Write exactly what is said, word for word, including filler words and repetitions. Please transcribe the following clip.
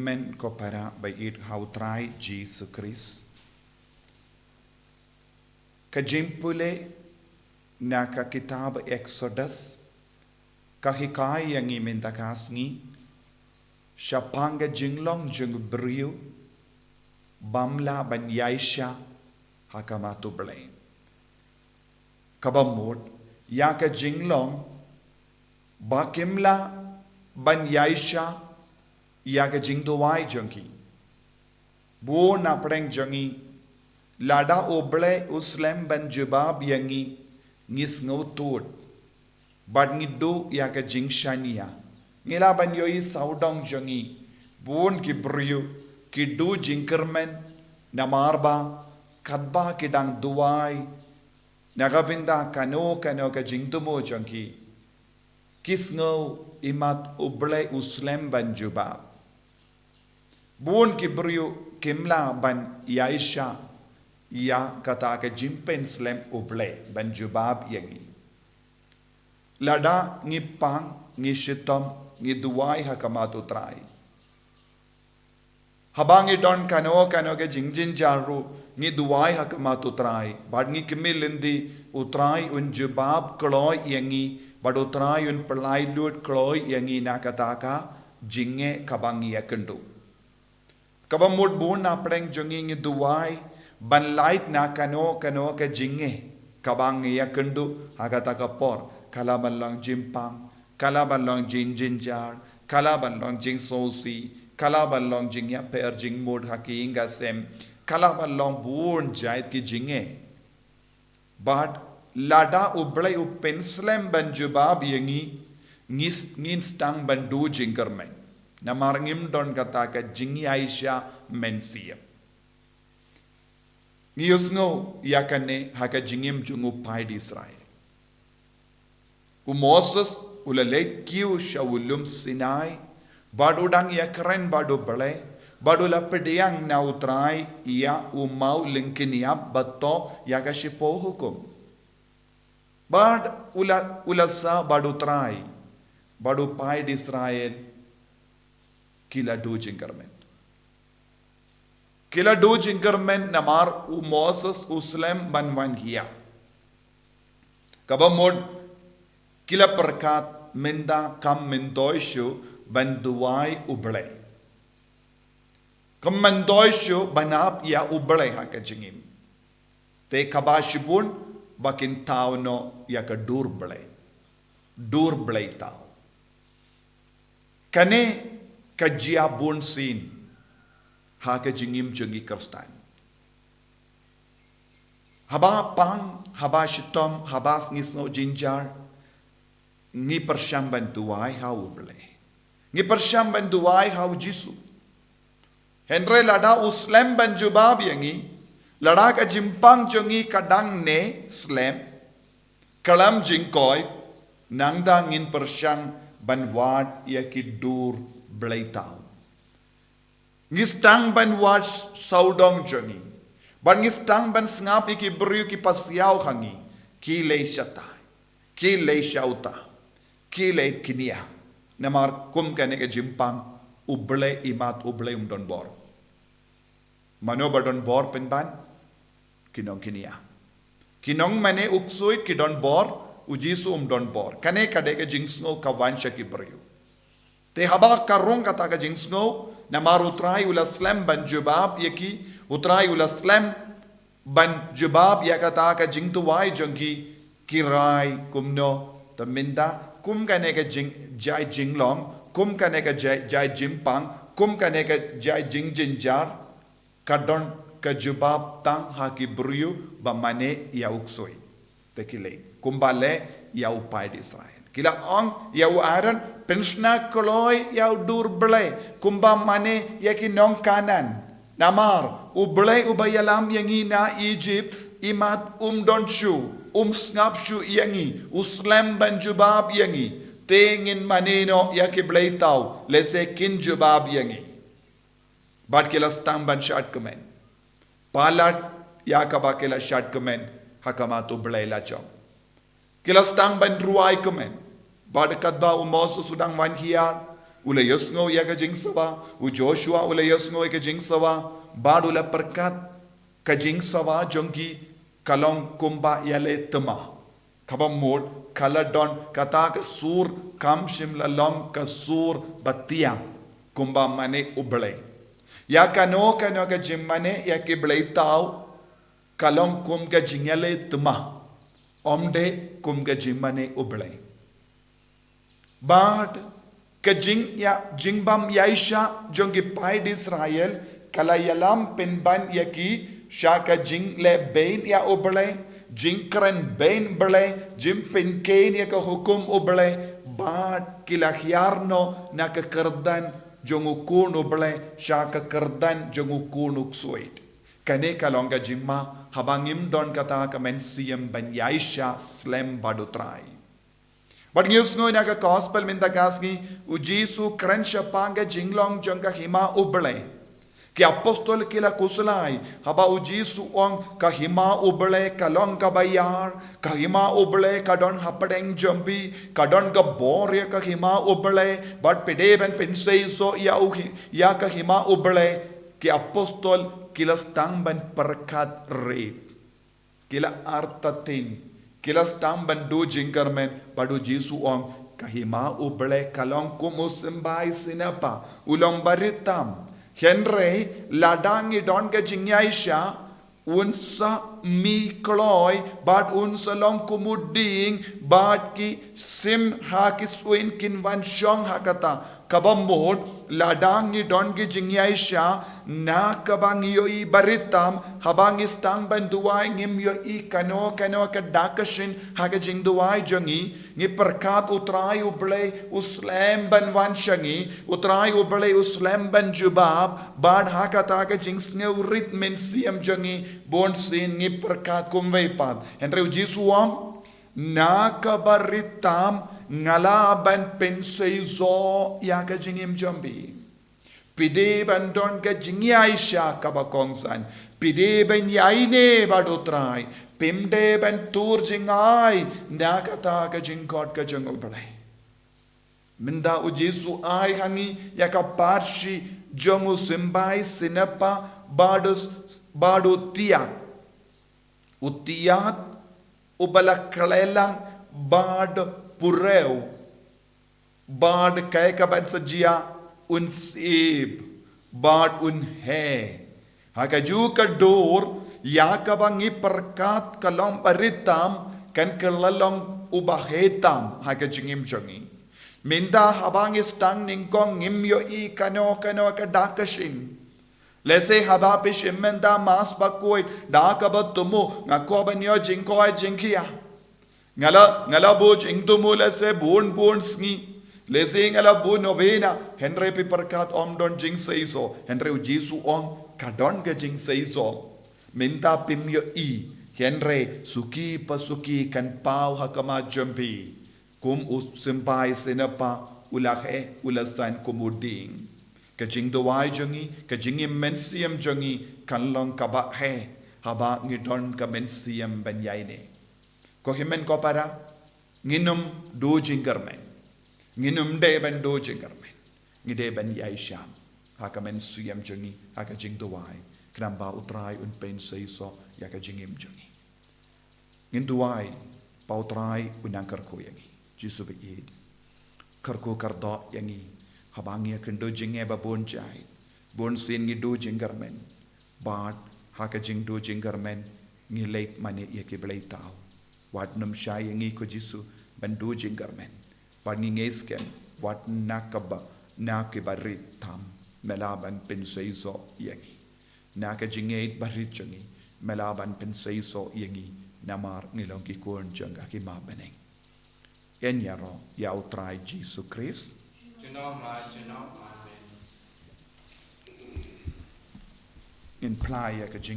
Men ko para ba ïeit ha u Trai Jisu Khrist. Ka jingpule na ka kitab Exodus ka hikai ïa ngi mynta ka sngi shaphang ka jinglong jong u briew bym lah ban ïaishah ha khmat u Blei. Kaba mut ïa ka jinglong ba kim lah ban ïaishah ïa ka jingduwai jong ki. Bun na pdeng jong ngi, lada u Blei u slem ban jubab ïa ngi, ngi sngewthuh bad ngi duh ïa ka jingshaniah. Ngi lah ban ïohi sawdong jong ngi, bun ki briew ki duh jingkyrmen namar ba katba ki dang duwai na ka bynta kano kano ka jingthmu jong ki, ki sngew imat u Blei u slem ban jubab. Bun ki briew kim lah ban ïaishah ïa kata ka jingpynslem u Blei ban jubab ïa ngi. Lada ngi pang, ngi shitom, ngi duwai ha khmat u Trai. Haba ngi don kano kano ka jingjynjar ruh, ngi duwai ha khmat u Trai bad ngi khmih lynti, u Trai un jubab kloi ïa ngi bad u Trai un pynlait lut kloi ïa ngi na kata ka jingeh kaba ngi ïakynduh. Kaba mut bun na pdeng jong ngi ngi duwai ban lait na kano kano ka jingeh kaba ngi ïakynduh ha kata ka por, ka lah ban long jingpang, ka lah ban long jingjynjar, ka lah ban long jingsngewsih, ka lah ban long jingïapher jingmut ha ki ïing ki sem, ka lah ban long bun jait ki jingeh. Bad lada u Blei u pynslem ban jubab ïa ngi, ngi s-, ngin sdang ban duh jingkyrmen. Namar ngim don kata ka jingïaishah mynsiem. Ngi ïohsngew ïa kane ha ka jingim jong u paid Israel. U Moses u la leit kiew sha u lum Sinai bad u dang ïakren bad u Blei bad u la pdiang na u Trai ïa u maw lyngkniap ba toh ïa ka shiphew hukum. Bad u la, u la sah bad u Trai bad u paid Israel ki la duh jingkyrmen. Ki la duh jingkyrmen namar u Moses u slem ban wan hiar. Kaba mut ki la pyrkhat mynta kam myntoi shuh ban duwai u Blei. Kam myntoi shuh ban ap ïa u Blei ha ka jingim. Te kaba shibun ba kin thaw noh ïa ka dur blei. Dur blei thaw. Kane ka jia bun sien ha ka jingim jong ngi Khristan. Haba pang, haba shitom, haba ngi sngew jynjar, ngi pyrshang ban duwai ha u Blei. Ngi pyrshang ban duwai ha u Jisu. Hynrei lada u slem ban jubab ïa ngi, lada ka jingpang jong ngi ka dang ne slem, khlem jingkoit, nangta ngin pyrshang ban wad ïa ki dur blei thaw. Ngi sdang ban wad sawdong jong ngi. Bad ngi sdang ban sngap ïa ki briew ki pasiaw ha ngi. Ki leit shatai. Ki leit sha uta. Ki leit kñia. Namar kum kane ka jingpang u Blei, imat u Blei um don bor. Mano ba don bor pynban? Ki nongkñia. Ki nongmane u ksuid ki don bor, u Jisu um don bor. Kane ka dei ka jingsngew ka wan sha ki briew. Te haba ka rung kata ka jingsngew, namar u Trai u la slem ban jubab ïa ki, u Trai u la slem ban jubab ïa kata ka jingduwai jong ki, ki rai kumno, te mynta, kum kane ka jing, jai jinglong, kum kane ka jai, jai jingpang, kum kane ka jai jingjynjar, ka don ka jubab tang ha ki briew ba mane ïa u ksuid. Te ki leit kumba leh ïa u paid Israel. Ki la ong ïa u Aaron, pynshna kloi ïa u dur blei kumba mane ïa ki nong Kanaan. Namar u Blei uba ïalam ïa ngi na Egypt, imat um don shuh, um sngap shuh ïa ngi, u slem ban jubab ïa ngi. Te ngin mane noh ïa ki blei thaw, lehse kin jubab ïa ngi. Bad ki la sdang ban shad kmen. Palat ïa kaba ki la shad kmen ha khmat u Blei la jong. Ki la sdang ban rwai kmen. Bad katba u Moses u dang wan hiar, U la ïohsngew ïa ka jingsawa, u Joshua u la ïohsngew ïa ka jingsawa, bad u la pyrkhat ka jingsawa jong ki ka long kumba ïaleh thma. Kaba mut ka la don kata ka sur kam shym la long ka sur ba thiang kumba mane U Blei. Ïa kano kano ka jingmane ïa ki blei thaw ka long kum ka jingïaleh thma, ym dei kum ka jingmane U Blei. Bad ka jingïa, jingbym ïaishah jong ki paid Israel ka la ïalam pynban ïa ki sha ka jingleh beiñ ïa U Blei, jingkren beiñ Blei, jingpynkhein ïa ka hukum U Blei, bad ki la hiar noh na ka kyrdan jong u khun U Blei sha ka kyrdan jong u khun u ksuid. Kane ka long ka jingma haba ngim don kata ka mynsiem ban ïaishah slem bad U Trai. Bad ngi ïohsngew na ka gospel mynta ka sngi, u Jisu u kren shaphang ka jinglong jong ka hima U Blei. Ki apostol ki la khuslai haba u Jisu u ong ka hima U Blei ka long kaba ïar, ka hima U Blei ka don hapdeng jong phi, ka don ka bor ïa ka hima U Blei, bad phi dei ban pynseisoh ïa u hi-, ïa ka hima U Blei. Ki apostol ki la sdang ban pyrkhat rit. Ki la artatien, ki la sdang ban duh jingkyrmen, bad u Jisu u ong ka hima U Blei ka long kum u symbai sniper, u long barit tam. Hynrei lada ngi don ka jingïaishah, un sa mih kloi, bad un sa long kum u dieng, bad ki sim ha ki suiñ kin wan shong ha kata. Kaba mut, lada ngi don ki jingïaishah, na kaba ngi ïohi barit tam, haba ngi sdang ban duwai ngim ïohi kano kano ka dak ka shin ha ka jingduwai jong ngi, ngi pyrkhat U Trai U Blei u slem ban wan sha ngi, U Trai U Blei u slem ban jubab, bad ha kata ka jingsngew rit mynsiem jong ngi, bunsien ngi pyrkhat kumwei pat. Hynrei u Jisu u ong, na kaba rit tam nga lah ban pynseisoh ïa ka jingim jong phi. Phi dei ban don ka jingïaishah kaba kongsan. Phi dei ban ïaineh bad U Trai. Phim dei ban tur jngai na kata ka jingkhot ka jong U Blei. Mynta u Jisu u ai ha ngi ïa ka pharshi jong u symbai sniper bad u s-, bad u thiat. U thiat uba la khleh lang bad purew, bad kaei kaban sa jia, un syep bad un heh. Ha kajuh ka dur, ïa kaba ngi pyrkhat ka long barit tam, kan kylla long uba heh tam ha ka jingim jong ngi. Mynta haba ngi sdang nyngkong ngim ïohi kano kano ka dak ka shin. Lehse haba phi shim mynta Mass bakhuid, da kaba thmu, nga kwah ban ïoh jingkoit jingkhiah. Nga la, nga la buh jingthmu lehse bun bun sngi. Lehse nga la buh novena, hynrei phi pyrkhat ym don jingseisoh, hynrei u Jisu u ong ka don ka jingseisoh. Mynta phim ïohi, hynrei suki pa suki kan paw ha khmat jong phi. Kum u symbai sniper u la heh, u la san kum u dieng. Ka jingduwai jong ngi, ka jingim mynsiem jong ngi, kan long kaba heh, haba ngi don ka mynsiem ban ïaineh. Ko hynmen ko para, ngin ym duh jingkyrmen. Ngin ym dei ban duh jingkyrmen. Ngi dei ban ïaishah ha ka mynsiem jong ngi, ha ka jingduwai. Khnang ba U Trai un pynseisoh ïa ka jingim jong ngi. Ngin duwai ba U Trai un nang kyrkhu ïa ngi. Jisu ba ïeit, kyrkhu kyrdoh ïa ngi. Haba ngi ïakynduh jingeh ba bun jait, bunsien ngi duh jingkyrmen. Bad ha ka jingduh jingkyrmen ngi leit mane ïa ki blei thaw. Wat nym shai ïa ngi ko Jisu ban duh jingkyrmen. Bad ngi ngeit skhem, wat na kaba, na kiba rit tam, me lah ban pynseisoh ïa ngi. Na ka jingngeit barit jong ngi, me lah ban pynseisoh ïa ngi, namar ngi long ki khun jong ka Hima Bneng. Yn ïaroh ïa U Trai Jisu Khrist. Junom la junom. Amen. Ngin phla ïa ka jing